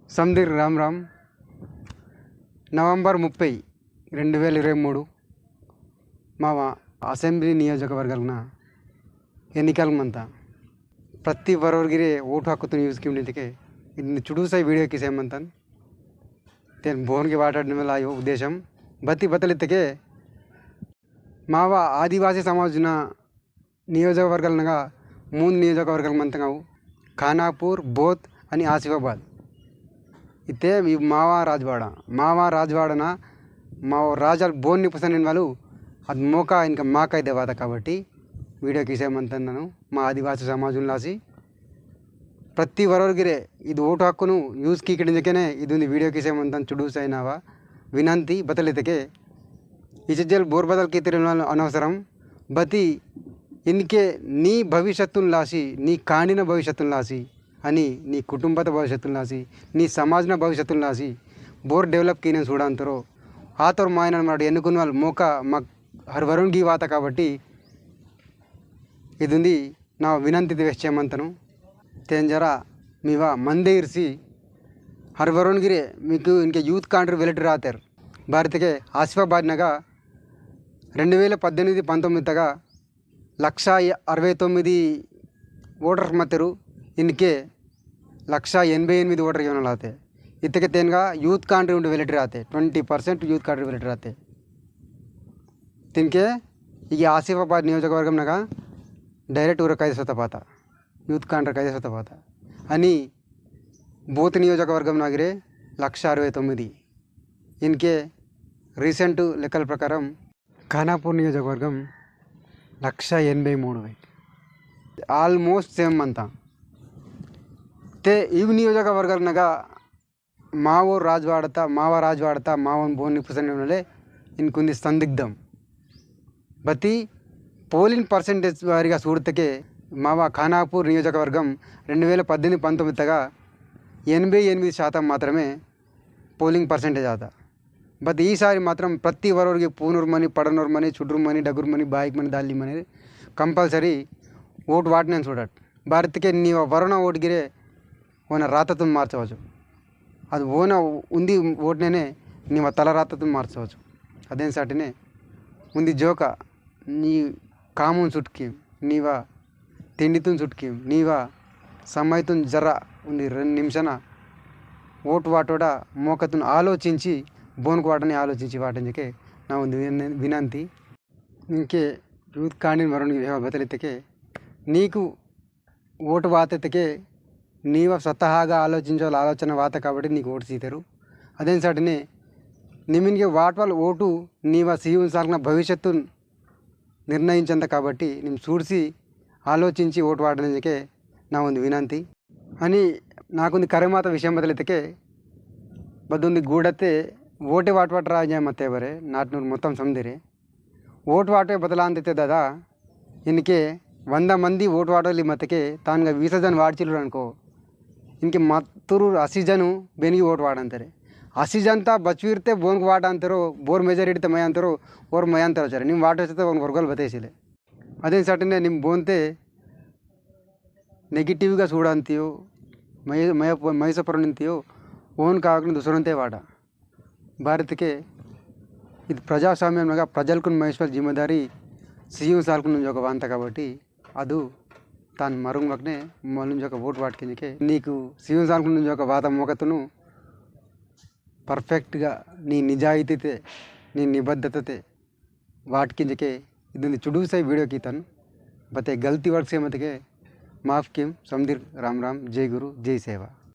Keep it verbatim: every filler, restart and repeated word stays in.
समदिर राम राम। नवंबर मुप्पै, रेंडु वेल इरवै मूडु, मावा असेंब्ली नियोजकवर्गलना एन्निकल मंता। प्रति वरोर गिरे ओटु हक्कुतुन use किमडितके इदन चुडूसाई video किसे मंतन। तेन बोन के वाटाडने वाला यो उद्देश्यम। बत्ती बतलितके मावा आदिवासी समाजना नियोजकवर्गलनगा मूंद नियोजकवर्गल मंतंगावु, खानापुर, बोत अनि आसिफाबाद। इत्ते इव मावा राजवाड़ा, मावा राजवाड़ना मावा राजाल बोन निपुसनिन वालु अद मोका इनका माका इदे वाता काबट्टी video किसे मंतन ननु मा आदिवासी समाजुन लासी प्रति वरोर गिरे इद ओटु हक्कुनु use कीकड़िंजकेने इद उंदी video किसे मंतन चुडूसाई नावा विनंती। बतलितके इचज्जल बोर बदल कीतेर अनवसरम। बती इनके नी भविष्यतुन लासी, नी कांडिन भविष्यतुन लासी, अनि नी कुटुंबत भविष्यतुन लासी, नी समाजन भविष्यतुन लासी बोर develop कीने सूडांतरो। आतोर मायनन मरट एन्नुकुन वाल मोका मक हर वरुण गी वाता काबट्टी इद उंदी ना विनंती वेहचे मंतनु। तेन जरा मीवा मंदे इरसी हर वरोन गिरे मीकु इनके youth कांड्र वेलेट रातेर। बारितके आसिफाबाद नगा रेंडु वेल पद्देनिमिदि पंतोम्मिदि तगा लक्षा अरवै तोम्मिदि voter मत्तेरु। इनके लक्षा एनबै एनिमिदि voter योनलाते। इत्तके तेनगा youth कांड्र उंडे वेलेट राते, twenty percent youth कांड्र वेलेट राते। तिनके इगे आसिफाबाद नियोजकवर्गम नगा direct उरकैद सोता पाता, youth कांड्र कैद सोता पाता। अनि बोत नियोजकवर्गम नगरे लक्षा अरवै तोम्मिदि। इनके recent लेक्कल प्रकारम खानापुर नियोजकवर्गम लक्षा एनबै मूडु वै। Almost same मंता। ते इव नियोजकवर्गल नगा मावो राजवाड़ता, मावा राजवाड़ता, मावन बोन निपुसने उनले इनकुंदी संदिग्धम। बती polling percentage वारीगा सूड़तके मावा खानापुर नियोजकवर्गम रेंडु वेल पद्देनिमिदि पंतोम्मिदि तगा एनबै एनिमिदि शातम मात्रमे polling percentage आता। बती ईसारी मात्रम प्रति वरोर गे पूनोर मनी, पड़नोर मनी, चुडुर मनी, डगुर मनी, बाईक मनी, दाली मनी compulsory ओट वाटने सूड़ट। बारितके नीवा वरोना ओट गिरे ओना राततुन मार्चवच्चु। अद ओना उंदी ओटनेने नीवा तलराततुन मार्चवच्चु। अदेन साटिने उंदी जोका नी कामुन सुटकी, नीवा तिंडितुन सुटकी, नीवा समयतुन जरा उंदी रेंडु निमिषना ओट वाटोड़ा मोकतुन आलोचिंची, बोनक वाटने आलोचिंची वाटंजके ना उंदी विन-, विनंती। इंके youth कांडिन वरोन गिरे बतलितके नीकु ओट वातेतके नीवा स्वतःगा आलोचिंचोल आलोचना वाता काबट्टी नीकु ओट सीतेरु। अदेन साटिने निमिनगे वाटवाल ओटु नीवा सीउन सालकना भविष्यत्तुन निर्णयिंचंदा काबट्टी निम सूड़सी आलोचिंची ओट वाटंजके ना उंदी विनंती। अनि नाकुंदी करेमाता विषयम बतलितके बद्दुंदी गूडते ओटे वाट वाट राजा मत्ते बरे नाटनूर मोत्तम समदिरे। ओट वाटे बतलांदिते दादा, इनके वंदा मंदी ओट वाटोली मतके तानगा वीस जन वाटचिलुर अनको। इनके मत्तुरु अस्सी जन बेनगी ओट वाटंतरे। अस्सी जन ता बचवीरते बोनक वाटंतरो, बोर majority ते मयांतरो, ओर मयांतरो चरे। निम वाटो से तो उन वर्गल बतेसिले। अदेन साटिने निम बोनते negative गा सूड़ंतियो, मय-, मय-, मयसपरनिंतियो, ओन काकने दुसरंते वाटा। भारत के इद प्रजास्वाम्यम नगा प्रजलकुन मयसवल जिम्मेदारी सीएम सालकुन जोक वांता काबट्टी, अदु तान मरुंग मकने मलुन जोक वोट वाटकिंजके, नीकु सीएम सालकुन जोक वाता मोकतुनु perfect गा नी निजाइतीते, नी निबद्धतते, वाटकिंजके इदुंदी चुडूसाई video कीतन। बते गलती वर्क से मतके माफ किम। समदिर राम राम, जय गुरु, जय सेवा।